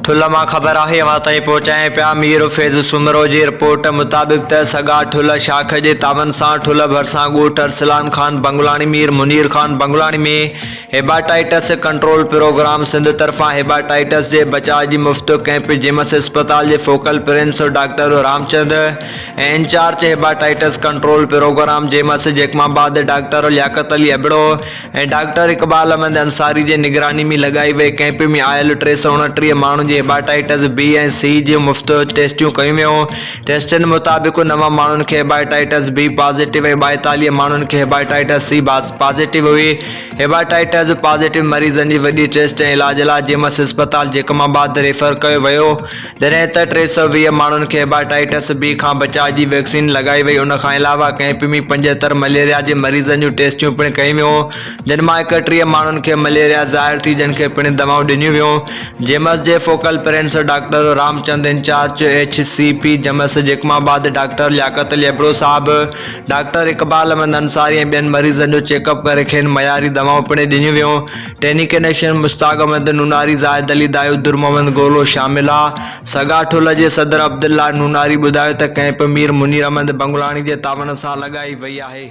ٺلهه مان خبر آهي اوهان تائين پهچايان پيا مير فيض سومرو جي رپورٽ مطابق ته سگا ٺلهه شاخ جي تعاون سان ٺلهه ڀرسان ڳوٺ ارسلان خان بنگلاڻي مير منير خان بنگلاڻي ۾ هيباٽائٽس ڪنٽرول پروگرام سنڌ طرفان هيباٽائٽس جي بچاء جي مفت ڪئمپ جيمس اسپتال جي focal person doctor Ramchand ۽ incharge hepatitis control programme GIMS Jacobabad doctor Liaquat Ali Abro ۽ doctor Iqbal Ahmed Ansari جي نگراني ۾ لڳائي وئي ڪئمپ ۾ آيل 329 ماڻهن جي هيباٽائٽس بي ۽ سي جون مفت ٽيسٽيون ڪيون ويون. ٽيسٽن مطابق نو ماڻهن کي هيباٽائٽس بي پازيٽو ۽ 42 ماڻهن کي هيباٽائٽس سي پازيٽو هئي. هيباٽائٽس پازيٽو مريضن جي وڏي ٽيسٽ ۽ علاج لاء جيمس اسپتال جيڪب آباد ريفر ڪيو ويو. جڏهن ته 320 ماڻهن کي هيپاٽائٽس بي کان بچاء جي ويڪسين لڳائي وئي ان کان علاوه ڪئمپ ۾ 75 مليريا جي مريضن جون ٽيسٽيون پڻ ڪيون ويون جن مان 31 ماڻهن کي مليريا ظاهر ٿي جن کي پڻ دوائون ڏنيون ويون جيمس جي focal person doctor Ram Chand incharge H C P GIMS Jacobabad doctor Liaquat Ali Abro صاحب ڊاڪٽر اقبال احمد انصاري ۽ ٻين مريضن جو چيڪ اپ ڪري کين معياري دوائون پڻ ڏنيون ويون ٽينيڪنيشن مشتاق احمد نوناري، زاهد علي دايو، در محمد گولو شامل ها. سگا ٺلهه جي صدر عبدالله نوناري ٻڌايو ته ڪئمپ مير منير احمد بنگلاڻي جي تعاون سان لڳائي وئي آهي.